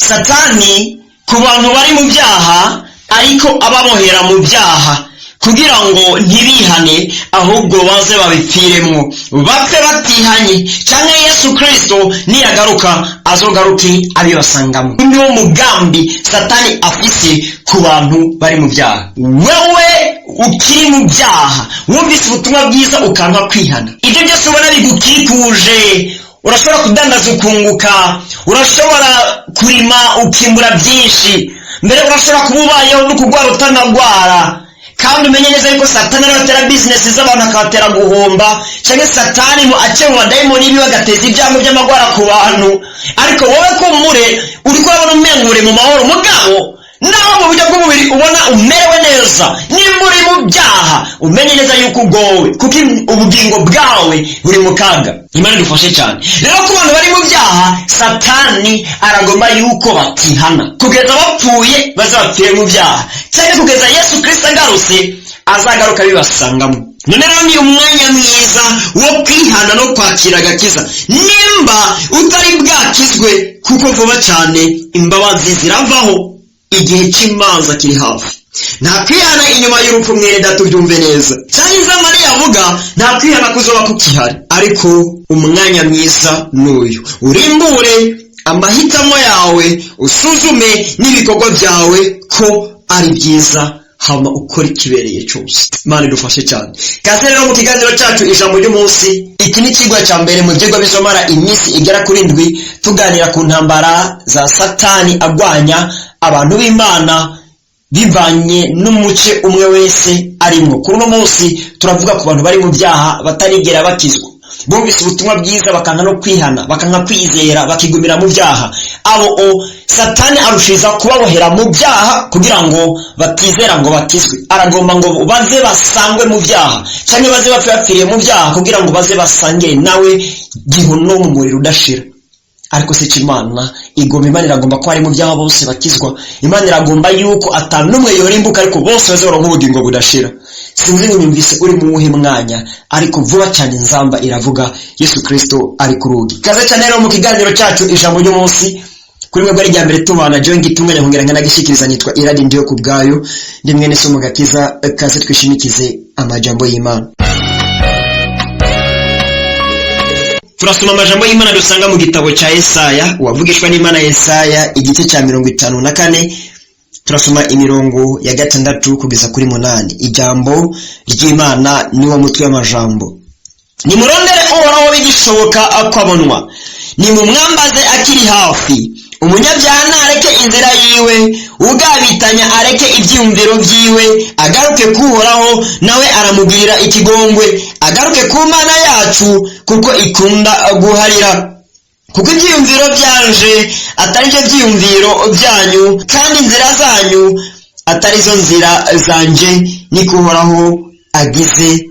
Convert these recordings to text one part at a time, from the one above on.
Satani ku bantu bari mu byaha, ariko ababohera mu byaha kugira ngo ntibihane, ahubwo baze babipfiremwo, bapfe batihanye, cyangwa Yesu Kristo niyagaruka azogaruke abibasangamo. Niwo mugambi Satani afise ku bantu bari mu byaha. Wewe ukiri mu byaha, wumvise ubutumwa bwiza ukanka kwihana, ibyo byose ubona bigukikuje, urashobora kudandaza ukunguka, urashobora kurima ukimbura byinshi, mbere urashobora kuba ubayeho no kurwara utanagwara, kandi umenye neza yuko Satani ariwe atera bizinesi z'abantu akabatera guhomba, cyangwa Satani mu ace mu badayimoni biwe agateza ibyago by'amagwara ku bantu. Ariko wowe kumure uri kurabona umengo uri mu mahoro, mugabo naho mu buryo bw'umubiri ubona umerewe neza, nimba uri mu byaha umenye neza yuko ugowe, kuko ubugingo bwawe buri mu kaga. Imana idufashe cyane. Rero ku bantu bari mu byaha, Satani aragomba yuko batihana kugeza bapfuye, bazapfire mu byaha, cyangwa kugeza Yesu Kirisito agarutse, azagaruka bibasangamo. None rero ni umwanya mwiza wo kwihana no kwakira agakiza nimba utari bwakizwe, kuko vuba cyane imbabazi ziravaho, igihe cy'imanza kiri hafi. Nta kwihana inyuma y'urupfu, mwene data, ubyumve neza. Cyangwa iza Mariya avuga, nta kwihana kuzoba kukihari. Ariko umwanya mwiza n'uyu: urimbure amahitamo yawe, usuzume n'ibikorwa byawe ko ari byiza, hama ukora ikibereye cyose. Imana idufashe cyane. Kaze rero mu kiganiro cyacu Ijambo ry'Umunsi. Iki ni ikigwa cya mbere mu byigwa bizomara iminsi igera kuri 7, tuganira ku ntambara za Satani agwanya abantu b'Imana bivanye n'umuce umwe wese arimwo. Kuri uno munsi turavuga ku bantu bari mu byaha, batarigera bakizwa, bumvise ubutumwa bwiza bakanka no kwihana, bakanka kwizera, bakigumira mu byaha. Abo o Satani arushiriza kubabohera mu byaha kugira ngo batizera ngo bakizwe. Aragomba ngo baze basangwe mu byaha, cyangwa baze bapfe bapfiriye mu byaha, kugira ngo baze basangire nawe gihono mu muriro udashira. Ariko se Imana igomba, Imana iragomba ko hari mu byaha bose bakizwa. Imana iragomba yuko atanumwe yorimbuka, ariko bose bazoronka ubugingo budashira. Sinzi ngo nyumvise uri mu wuhe mwanya, ariko vuba cyane nzamba iravuga, Yesu Kristo ari ku rugi. Kaze cyane rero mu kiganiro cyacu Ijambo ry'Umunsi. Kuri mwebwe ari mbere tubana, jewe ngitunganya nkongera nkanagishikiriza, nitwa Iradi Ndiyo ku bwayo, ndi mwene so mu gakiza. Kaze twishimikize amajambo y'Imana. Turasoma amajambo y'Imana dusanga mu gitabo cya Yesaya, uwavugishwa n'Imana Yesaya, igice cya 54, turasoma imirongo ya 6 kugeza kuri 8. Ijambo ry'Imana niwo mutwe w'amajambo. Nimurondere Uhoraho bigishoboka ko abonwa, nimumwambaze akiri hafi. Umunyabyaha ntareke inzira yiwe, ugabitanya areke ibyiyumviro byiwe, agaruke kuhoraho, nawe aramugirira ikigongwe, agaruke ku Mana yacu, kuko ikunda guharira. Kuko ibyiyumviro byanje atari byo byiyumviro byanyu, kandi inzira zanyu atari zo nzira zanje, niko Uhoraho agize.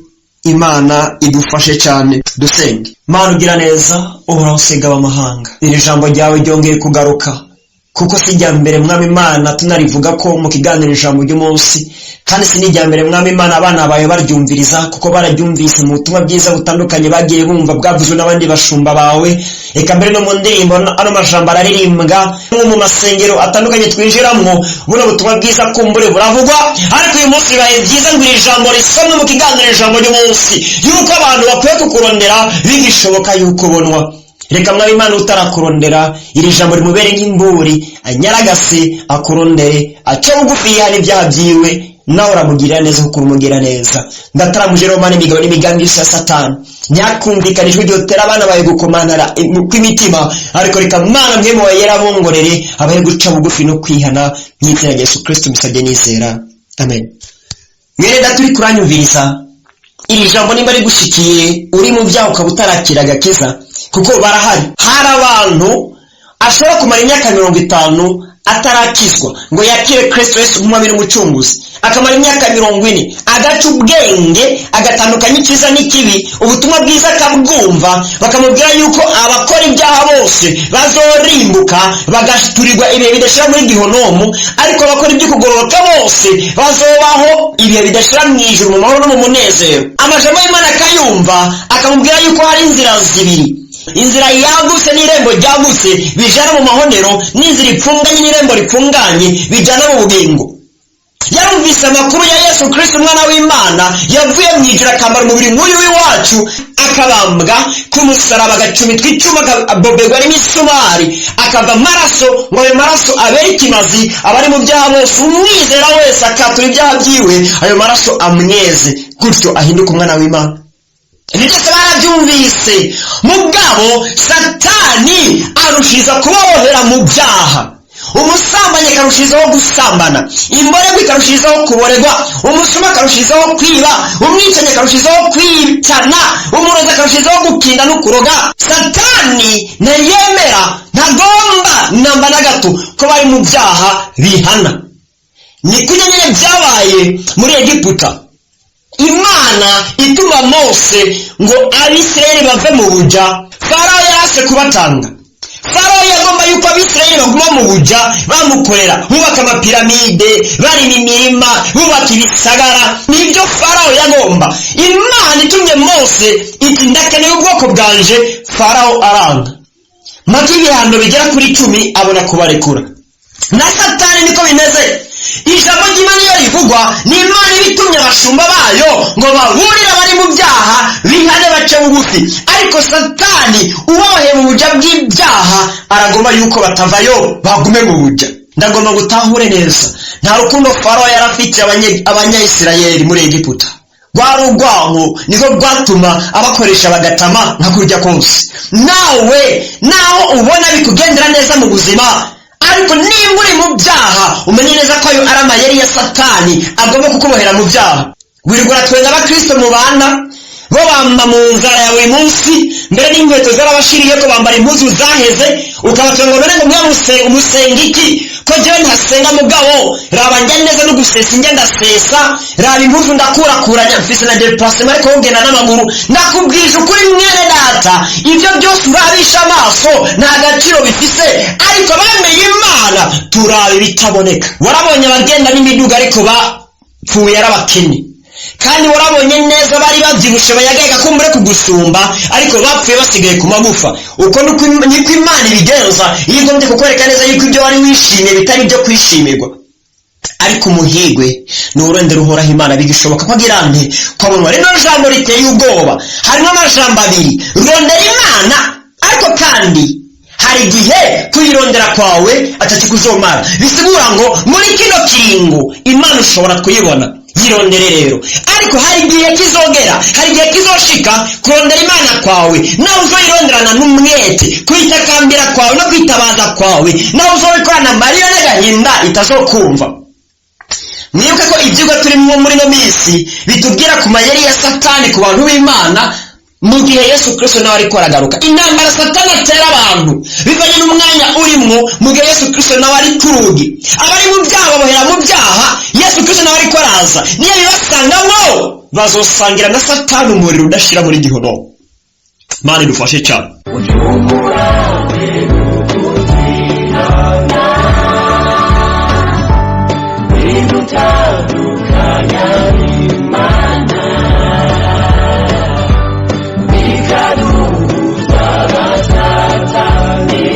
Imana idufashe cyane. Dusenge. Mana ugira neza, Uhoraho usega abamahanga, iri jambo ryawe ryongeye kugaruka, kuko si irya mbere, Mwami Imana, tunarivuga ko mu kiganiro Ijambo ry'Umunsi, kandi si n'irya mbere, Mwami Imana, abana bawe baryumviriza, kuko bararyumvise mu butumwa bwiza butandukanye bagiye bumva bwavuzwe n'abandi bashumba bawe. Reka mbere no mu ndirimbo ano majambo araririmbwa, no mu masengero atandukanye twinjiramwo buno butumwa bwiza kumbure buravugwa. Ariko uyu munsi bibaye byiza ngo iri jambo risomwe mu kiganiro Ijambo ry'Umunsi, yuko abantu bakwiye kukurondera bigishoboka yuko ubonwa. Reka, Mwami Imana, utarakurondera iri jambo rimubere nk'imburi, anyaragase akurondere, ace bugufi, yihana ibyaha byiwe, nawe uramugirira neza kuko urumugira neza. Ndataramuje rero, Mana, imigabo n'imigambi yose ya Satani ntiyakumvikana, ijwi ryotera abana bawe gukomantara kw'imitima. Ariko reka, Mana, Mpwemu wawe Yera abongorere, abahe guca bugufi no kwihana. Mu izina rya Yesu Kristo mbisabye nizera, amen. Mwene data uri kuranyumviriza, iri jambo nimba rigushikiye uri mu byaha ukaba utarakira agakiza, kuko barahari, hari abantu ashobora kumara imyaka 50 atarakizwa ngo yakire Kristo Yesu nk'umwami n'umucunguzi, akamara imyaka 40, agaca ubwenge, agatandukanya icyiza n'ikibi, ubutumwa bwiza akabwumva, bakamubwira yuko abakora ibyaha bose bazorimbuka bagaturirwa ibihe bidashira muri gihonomu, ariko abakora ibyo kugororoka bose bazobaho ibihe bidashira mu ijuru mu mahoro no mu munezero. Amajambo y'Imana akayumva, akamubwira yuko hari inzira zibiri. Inzira yagutse n'irembo ryagutse bijana mu mahonero, n'inzira ipfunganye n'irembo ripfunganye bijana mu bugingo. Yarumvise amakuru ya Yesu Kristo, umwana w'Imana, yavuye mu ijuru akambara umubiri nk'uyu w'iwacu, akabambwa ku musaraba, agacumitwa icyuma, akaboberwa n'imisumari, akava amaraso, ngo ayo maraso abere ikimazi abari mu byaha bose. Umwizera wese akatura ibyaha byiwe, ayo maraso amweze, gutyo ahinduke umwana w'Imana. Ibyo byose barabyumvise, mugabo Satani arushiriza kubabohera mu byaha. Umusambanyi akarushirizaho gusambana, imborerwa ikarushirizaho kuboregwa, umusuma akarushirizaho kwiba, umwicanyi akarushirizaho kwicana, umurozi akarushirizaho gukinda no kuroga. Satani ntiyemera, ntagomba namba na gato ko bari mu byaha bihana. Ni kujya nyine byabaye muri Egiputa. Imana ituma Mose ngo Abisirayeli bave mu buja, Farawo yarase kubatanga. Farawo yagomba yuko Abisirayeli baguma mu buja, bamukorera, bubaka amapiramide, barima imirima, bubaka ibisagara. Nibyo Farawo yagomba. Imana itumye Mose iti: "Ndakeneye ubwoko bwanje." Farawo aranga mpaka ibihano bigera kuri 10, abona kubarekura. Na Satani niko bimeze. Ijambo ry'Imana iyo rivugwa, ni Imana iba itumye abashumba bayo ngo baburire abari mu byaha bihane, bace bugufi. Ariko Satani ubaboheye mu buja bw'ibyaha aragomba yuko batavayo, bagume mu buja. Ndagomba gutahure neza, nta rukundo Farawo yarafitiye Abanyayisirayeli muri Egiputa, rwari urwango. Niko rwatuma abakoresha bagatama nka kurya kose. Nawe naho ubona bikugendera neza mu buzima, ariko nimba uri mu byaha, umenye neza ko ayo ari amayeri ya Satani agomba kukubohera mu byaha. Wirirwa uratwenga abakristo mu bana bo bamba mu nzara ya buri munsi, mbere n'inkweto zarabashiriye ko bambara impuzu zaheze, ukabatwenga ngo: "None ngo mwe umusenga iki, ko jewe ntasenga? Mugabo raba njya neza no gusesa, njya ndasesa, raba impuzu ndakurakuranya, mfise na déplacement, ariko ngenda n'amaguru." Ndakubwije ukuri, mwene data, ibyo byose urabisha amaso nta gaciro bifise. Ariko bamenye Imana, turaba ibitaboneka. Warabonye abagenda n'imiduga ariko bapfuye ari abakene, kandi warabonye neza bari babyibushe bayagaga kumbure kugusumba, ariko bapfuye basigaye ku magufa. Uko niko Imana ibigenza iyo igombye kukwereka neza yuko ibyo wari wishimiye bitari ibyo kwishimirwa. Ariko umuhigwe ni urondera Uhoraho Imana bigishoboka ko agira nte ko abonwa. Rino jambo riteye ubwoba, harimo amajambo abiri: rondera Imana, ariko kandi hari igihe kuyirondera kwawe atakikuzomara. Bisigura ngo muri kino kiringo Imana ushobora kuyibona, yirondere rero. Ariko hari igihe kizogera, hari igihe kizoshika, kurondera Imana kwawe nawe uzoyironderana n'umwete, kwitakambira kwawe no kwitabaza kwawe nawe uzobikorana amarira n'agahinda, itazokumva. Mwibuke ko ibyigwa turimo muri ino minsi bitubwira ku mayeri ya Satani ku bantu b'Imana mu gihe Yesu Kristo nawe ariko aragaruka, intambara Satani atera abantu bivanye n'umwanya urimwo mu gihe Yesu Kristo nawe ari ku rugi. Abari mu byaha babohera mu byaha, Yesu Kristo nawe ariko araza, niyo bibasangamo bazosangira na Satani umuriro udashira muri gihono. Mana idufashe cyane. Bujumbura kuzihana bidutandukanya n'Imana, bikaduhuza na Satani,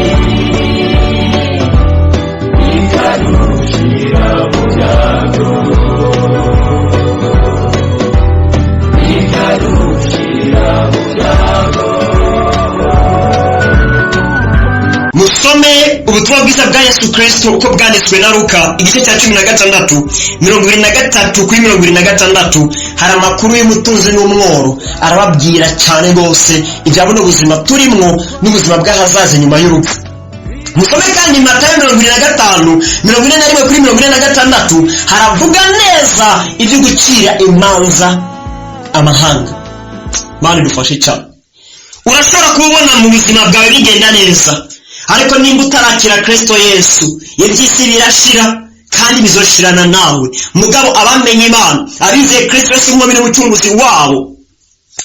bikadushira mu byago, bikadushira mu byago. Musome ubutumwa bwiza bwa Yesu Kristo uko bwanditswe na Luka, igice cya 16, 23 kuri 26. Hari amakuru y'umutunzi n'umworo, arababwira cyane rwose ibya buno buzima turimwo n'ubuzima bw'ahazaza nyuma y'urupfu. Musome kandi Matayo 25, 41 kuri 46, haravuga neza ibyo gucira imanza amahanga. Mana idufashe cyane. Urashobora kubona mu buzima bwawe bigenda neza, ariko nimba utarakira Kristo Yesu, iby'isi birashira kandi bizoshirana nawe. Mugabo abamenye Imana, abizeye Kristo Yesu nk'umwami n'umucunguzi wabo,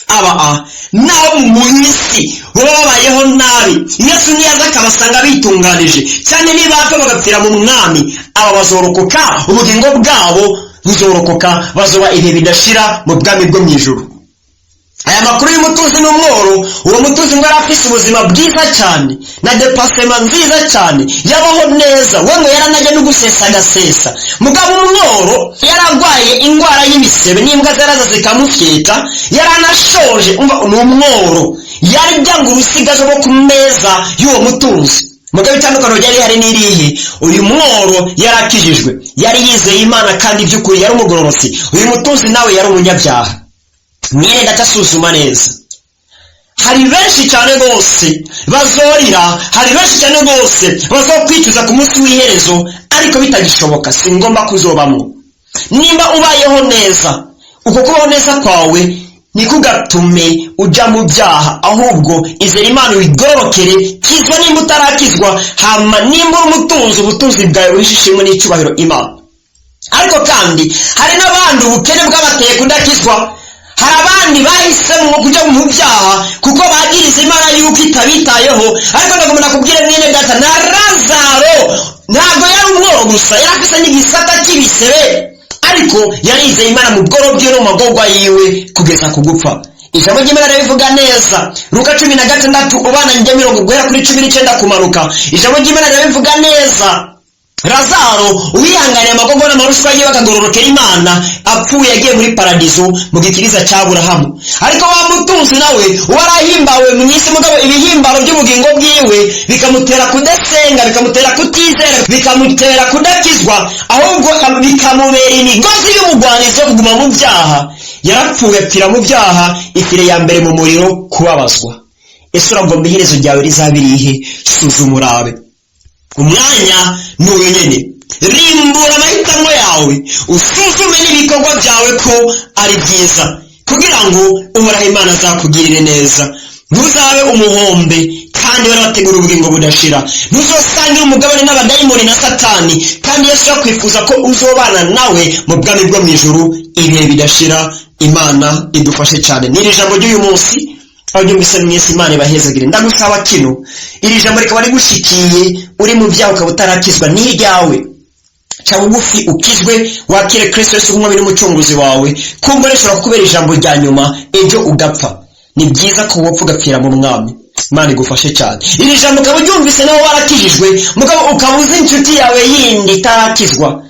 aba a naho mu isi baba babayeho nabi, Yesu niyaza akabasanga bitunganije cyane, niba bapfa bagapfira mu Mwami, aba bazorokoka, ubugingo bwabo buzorokoka, bazoba ibihe bidashira mu bwami bwo mu ijuru. Aya makuru y'umutunzi n'umworo, uwo mutunzi ngo yari afise ubuzima bwiza cyane na déplacement nziza cyane, yabaho neza, we ngo yaranajya no gusesa agasesa. Mugabo umworo yaragwaye indwara y'ibisebe, n'imbwa zaraza zikamufyeta, yaranashoje. Umva, ni umworo, yarya ngo urusigazo rwo ku meza y'uwo mutunzi. Mugabo itandukaniro ryari rihari n'irihe? Uyu mworo yarakijijwe, yari yizeye Imana, kandi by'ukuri yari umugororotsi. Uyu mutunzi nawe yari umunyabyaha. Mwene data, asuzuma neza. Hari benshi cyane rwose bazorira, hari benshi cyane rwose bazokwicuza ku munsi w'iherezo, ariko bitagishoboka. Si ngomba kuzobamwo. Nimba ubayeho neza, uko kubaho neza kwawe ntikugatume ujya mu byaha, ahubwo izera Imana, uyigororokere, kizwa nimba utarakizwa. Hama nimba uri umutunzi, ubutunzi bwawe buhishe ishimwe n'icyubahiro Imana. Ariko kandi hari n'abandi ubukene bwabateye kudakizwa. Hari abandi bahisemo kujya mu byaha kuko bagiriza Imana yuko itabitayeho. Ariko ndagomba nakubwire, mwene data, na Lazaro ntabwo yari umworo gusa, yari afise n'igisata cy'ibisebe, ariko yarizeye Imana mu bworo bwiwe no mu magorwa yiwe kugeza ku gupfa. Ijambo ry'Imana rirabivuga neza, Luka 16, ubana njya mirongo guhera kuri 19 kumanuka. Ijambo ry'Imana rirabivuga neza. Lazaro uwihanganiye amagogo n'amarushwa yiwe, akagororokera Imana, apfuye yagiye muri paradizo mu gikiriza cya Burahamu. Ariko wa mutunzi nawe warahimbawe mu isi, mugabo ibihimbaro by'ubugingo bwiwe bikamutera kudasenga, bikamutera kutizera, bikamutera kudakizwa, ahubwo bikamubera imigozi y'ubugwanizi yo kuguma mu byaha, yarapfuye apfira mu byaha, ifire ya mbere mu muriro kubabazwa. Ese uragomba iherezo ryawe rizaba irihe? Suzuma urabe. Umwanya ni uyu nyene. Rimbura amahitamo yawe, usuzume n'ibikorwa byawe ko ari byiza, kugira ngo Uhoraho Imana azakugirire neza. Ntuzabe umuhombe kandi barabategura ubugingo budashira. Ntuzosangire umugabane n'abadayimoni na Satani, kandi Yesu yakwifuza ko uzobana nawe mu bwami bwo mu ijuru ibihe bidashira. Imana idufashe cyane. N'iri jambo ry'uyu munsi, abaryumvise mwese, Imana ibahezagire. Ndagusaba kino: iri jambo rikaba rigushikiye uri mu byaha, ukaba utarakizwa, ni iryawe. Ca bugufi, ukizwe, wakire Kristo Yesu nk'umwami n'umucunguzi wawe. Kumva rishobora kukubera ijambo rya nyuma, ejo ugapfa. Ni byiza ko wopfa ugapfira mu Mwami. Imana igufashe cyane. Iri jambo ukaba uryumvise nawe warakijijwe, mugabo ukaba uzi inshuti yawe yindi itarakizwa,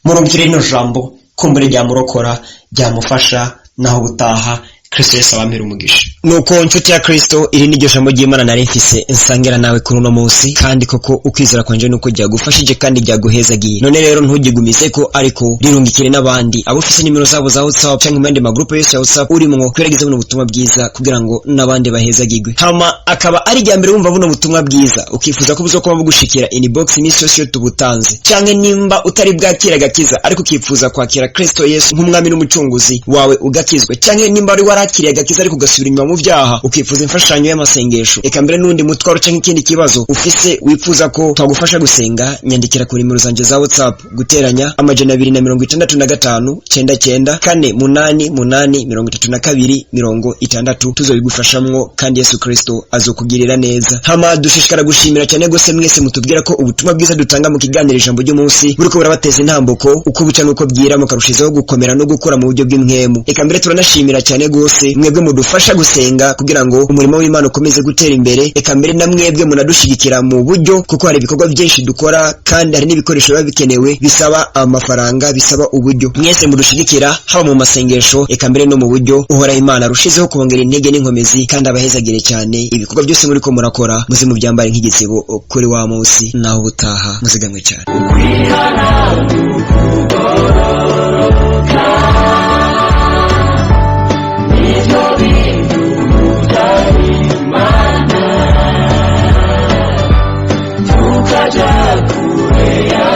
murumvire rino jambo, kumbure ryamurokora, ryamufasha. Naho ubutaha, Kristo Yesu abampera umugisha. Nuko nshuti ya Kristo, iri ni ryo jambo ry'Imana nari mfise nsangira nawe kuri uno munsi, kandi koko ukwizera kwanje nuko ryagufashije kandi ryaguhezagiye. None rero ntugigumize ko, ariko rirungikire n'abandi, abo ufise nimero zabo za WhatsApp cyangwa mu yandi magrupe yose ya WhatsApp urimwo, kwerageza buno butumwa bwiza kugira ngo n'abandi bahezagirwe. Hama akaba ari irya mbere wumva buno butumwa bwiza, ukifuza ko buzokuba bugushikira inbox iminsi yose iyo tubutanze, canke nimba utari bwakira agakiza ariko ukifuza kwakira Kristo Yesu nk'umwami n'umucunguzi wawe ugakizwa, canke nimba wari warakiriye agakiza ariko ugasubira inyuma mu byaha, ukifuza imfashanyo y'amasengesho, eka mbere n'undi mutwaro canke ikindi kibazo ufise wifuza ko twagufasha gusenga, nyandikira ku nimero zanje za WhatsApp: guteranya 265 99 4 8 8 32 60. Tuzobigufashamwo kandi Yesu Kristo azokugirira neza. Hama dushishikara gushimira cyane gose mwese mutubwira ko ubutumwa bwiza dutanga mu kiganiro Ijambo ry'Umunsi buriko burabateza intambuko uko buca nuko bwira, mukarushizaho gukomera no gukura mu buryo bw'impwemu. Eka mbere turanashimira cyane gose mwebwe mudufasha gusenga kugira ngo umurimo w'Imana ukomeze gutera imbere. Eka mbere na mwebwe munadushigikira mu buryo, kuko hari ibikorwa byinshi dukora kandi hari n'ibikoresho biba bikenewe, bisaba amafaranga, bisaba uburyo. Mwese mudushigikira haba mu masengesho, eka mbere no mu buryo, Uhoraho Imana arushizeho kubongera intege n'inkomezi kandi abahezagire cyane. Ibikorwa byose muriko murakora muze mubyambare nk'igitsibo kuri wa munsi. Naho ubutaha, muzigamwe cyane. Ukwihana kugororoka nibyo bintu byari Imana, tukajya kure ya